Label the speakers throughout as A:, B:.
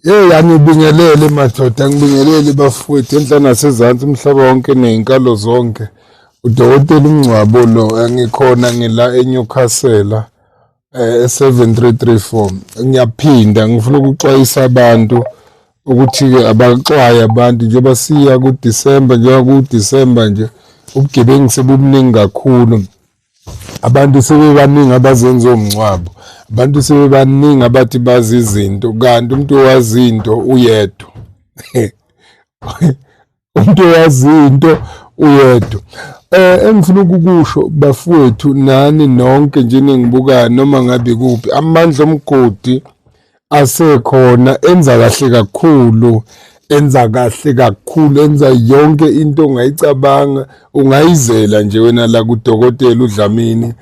A: Yeyi angibingelele madoda, angibingelele bafowethu enhla nasezansi umhlaba wonke ney'nkalo zonke. Udokotela uMngcwabo lo, ngikhona ngila eNewcastle e-7334. Ngiyaphinda ngifuna ukuxwayisa abantu ukuthi-ke abaxwaye abantu njengoba siya kuDisemba, njengoba kuDisemba nje ubugebengu sebubuningi kakhulu. Abantu sebebaningi abazenza omngcwabo, abantu sebebaningi abathi bazi izinto kanti umuntu owazi into uyedwa. Umuntu owazi into uyedwa. Engifuna ukukusho bafowethu nani nonke nje ningibukayo noma ngabe kuphi, amandla omgodi asekhona enza kahle kakhulu, enza kahle kakhulu, enza yonke into ongayicabanga. Ungayizela nje wena la kudokotela uDlamini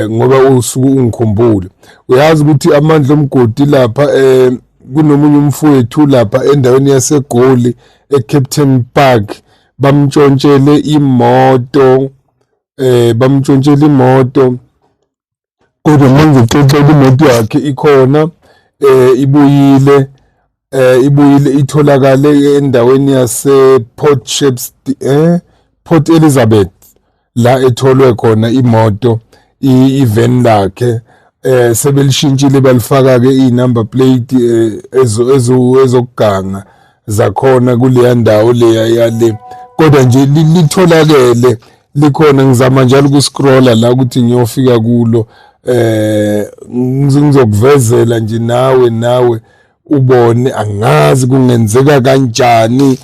A: ngoba usuke ungikhumbule. Uyazi ukuthi amandla omgodi lapha kunomunye umfowethu lapha endaweni yaseGoli eCaptain Park, bamntshontshele imoto, bamntshontshele imoto. Kodwa uma ngixoxela imoto yakhe ikhona ibuyile, ibuyile itholakale endaweni yase-Port Shepstone, Port Elizabeth la etholwe khona imoto, iveni lakhe sebelishintshile balifaka-ke iy'number plate ezokuganga zakhona kuleya ndawo leya yale, kodwa nje litholakele likhona. Ngizama njalo ukuscrolla la ukuthi ngiyofika kulo, ngizokuvezela nje nawe ubone. Angazi kungenzeka kanjani,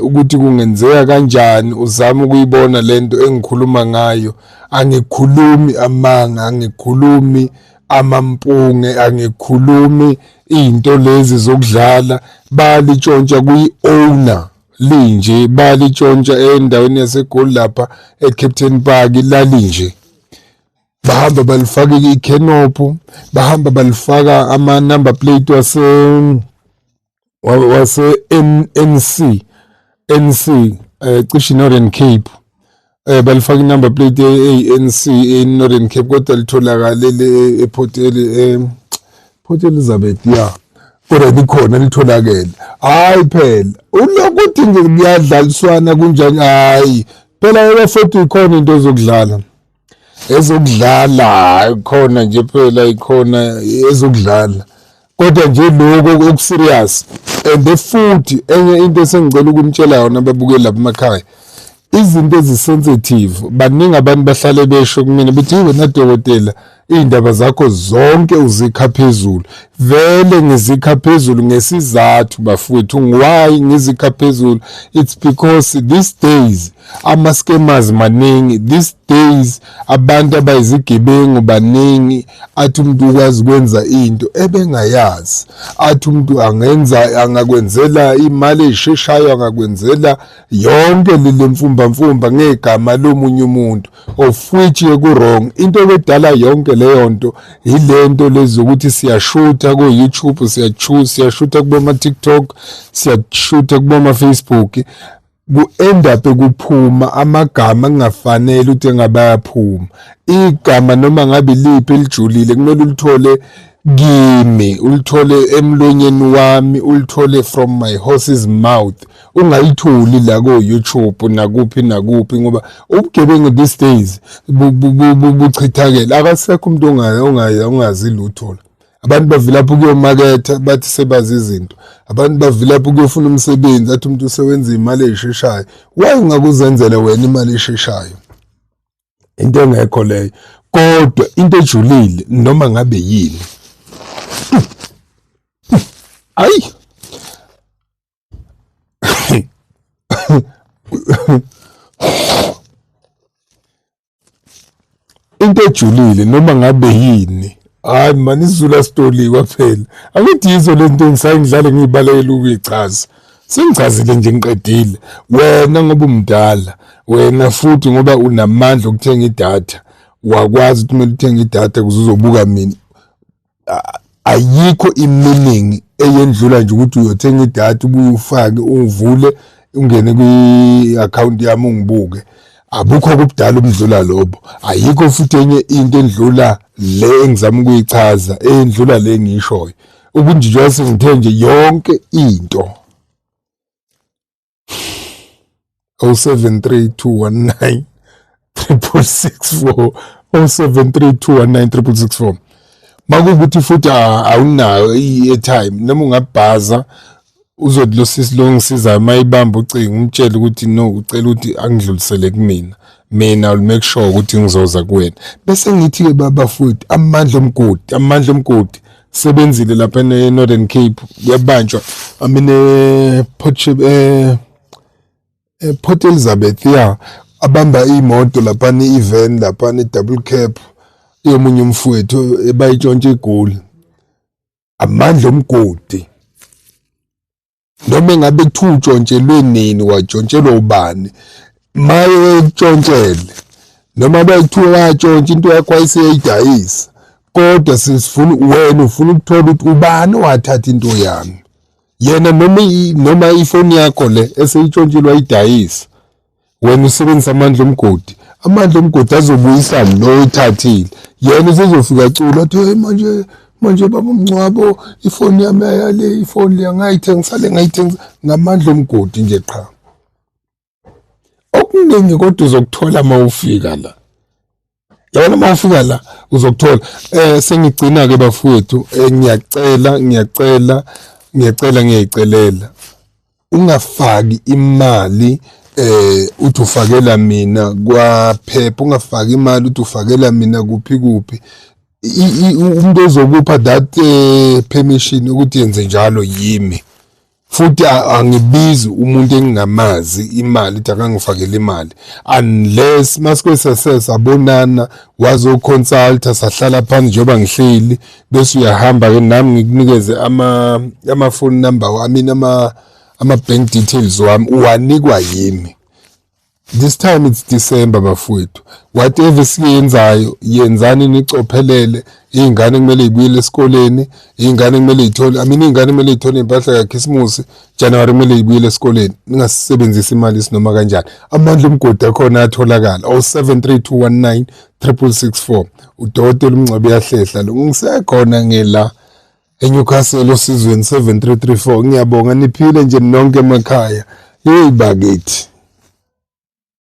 A: ukuthi kungenzeka kanjani uzame ukuyibona lento engikhuluma ngayo. Angikhulumi amanga, angikhulumi amampunge, angikhulumi izinto lezi zokudlala. Balitshontsha kuyi-owner linje, balitshontsha endaweni yaseGoli lapha eCaptain Park lalinje. Bahamba balifaka ikhenophu, bahamba balifaka ama-number plate wase NC, NC cishe Northern Cape. Balifaka i-number plate eyi-NC e-Northern Cape, kodwa litholakale le ePort Port Elizabeth, ya, kodwa likhona litholakele. Hhayi phela ulokuthi nje kuyadlaliswana kunjani, hhayi phela bafowethu ikhona into ezokudlala, ezokudlala hhayi khona nje phela ikhona ezokudlala, kodwa nje lokho oku-serious. And futhi enye into esengicela ukunitshela yona ababukeli lapha emakhaya, izinto ezi-sensitive, baningi abantu bahlale besho kumina bethi wena dokotela iy'ndaba zakho zonke uzikha phezulu. Vele ngizikha phezulu ngesizathu bafowethu. Why ngizikha phezulu? It's because these days ama-scammers maningi, these days abantu abayizigebengu baningi. Athi umuntu ukwazi ukwenza into ebengayazi, athi umuntu angenza, angakwenzela imali ey'sheshayo, angakwenzela yonke le mfumbamfumba ngegama lomunye umuntu, of which ku-wrong. Into edala yonke leyo nto yilento lezi ukuthi siyashutha ko-YouTube, siyashutha kuboma-TikTok, siyashutha kuboma-Facebook, ku-end up kuphuma amagama kungafanele ukuthi engabe ayaphuma. Igama noma ngabe iliphi elijulile kumele ulithole kimi, ulithole emlonyeni wami, ulithole from my horse's mouth, ungayitholi la ko-YouTube nakuphi nakuphi, ngoba ubugebengu these days buchithakele. Akasekho umuntu ongazi lutho la. Abantu bavilapha ukuyomaketha bathi sebazi izinto, abantu bavilapha ukuyofuna umsebenzi athi umuntu usewenza imali eyisheshayo. Why ungakuzenzela wena imali esheshayo? Into engekho leyo, kodwa into ejulile noma ngabe yini. Ayi into ejulile noma ngabe yini. Hayi mani, isiZulu asitolikwa phela. Angithi yizo le nto engisaye ngidlale ngiyibalekela ukuyichaza. Sengichazile nje ngiqedile. Wena ngoba umdala, wena futhi ngoba unamandla okuthenga idatha, wakwazi ukuthi kumele uthenge idatha ukuze uzobuka mina. Ayikho i-meaning eyendlula nje ukuthi uyothenga idatha ubuye ufake uvule ungene kwi-akhawunti yami ungibuke. Abukho kubudala obudlula lobo. Ayikho futhi enye into endlula le engizama ukuyichaza, eyendlula le engiyishoyo. Ubunjinjwa sengithe nje yonke into. 073219 6664, 0732196664. Makuwukuthi futhi awunayo i-airtime noma ungabhaza, uzothi lo sisi lo ngisizayo mayibamba ucingo umtshele ukuthi no, ucela ukuthi angidlulisele kumina, mina will make sure ukuthi ngizoza kuwena. Bese ngithi-ke baba futhi amandla omgodi, amandla omgodi sebenzile lapha e-Northern Cape, kuyabanjwa, I mean e-Port Port Elizabeth, ya, abamba imoto laphana, i-van laphana, i-double cab yomunye umfowethu ebayitshontsha eGoli. Amandla omgodi, noma engabe kuthiwa utshontshelwe nini, watshontshelwa ubani, maye ekutshontshele noma bekuthiwa watshontsha into yakho wayeseyidayisa, kodwa sisifuna wena ufuna ukuthola ukuthi ubani owathatha into yami, yena noma ifoni yakho le eseyitshontshile wayidayisa, wena usebenzisa amandla omgodi. Amandla omgodi azobuyisa lo oyithathile, yena usezofika acula athi, hey, manje manje baba umncwabo, ifoni yami yale, ifoni le ngayithengisa le, ngayithengisa ngamandla omgodi nje qha. Okuningi kodwa uzokuthola uma ufika la, yabona, uma ufika la uzokuthola. Sengigcina ke bafowethu, ngiyacela, ngiyacela, ngiyacela, ngiyayicelela, ungafaki imali uthi ufakela mina kwaphepha, ungafaki imali uthi ufakela mina kuphi kuphi. Umuntu ozokupha that permission ukuthi yenze njalo yimi, futhi angibizi umuntu engingamazi imali ukuthi akangifakele imali unless masike sasabonana, wazoconsulta, sahlala phansi njengoba ngihleli, bese uyahamba ke nami ngikunikeze ama phone number, I mean ama bank details wami, uwanikwa yimi. This time it's December bafowethu, whatever siyenzayo yenzani nicophelele. Iy'ngane kumele y'buyele esikoleni, iy'ngane kumele y'thole, I mean iy'ngane kumele y'thole iy'mpahla kaKhisimusi, January kumele y'buyele esikoleni. Ningasebenzisi imali isinoma kanjani. Amandla omgodi akhona ayatholakala, 073219 6664. Udokotela uMngcwabe uyahlehla lo, ngisekhona ngela eNewcastle osizweni 7334. Ngiyabonga, niphile nje nonke emakhaya. Hey bakithi.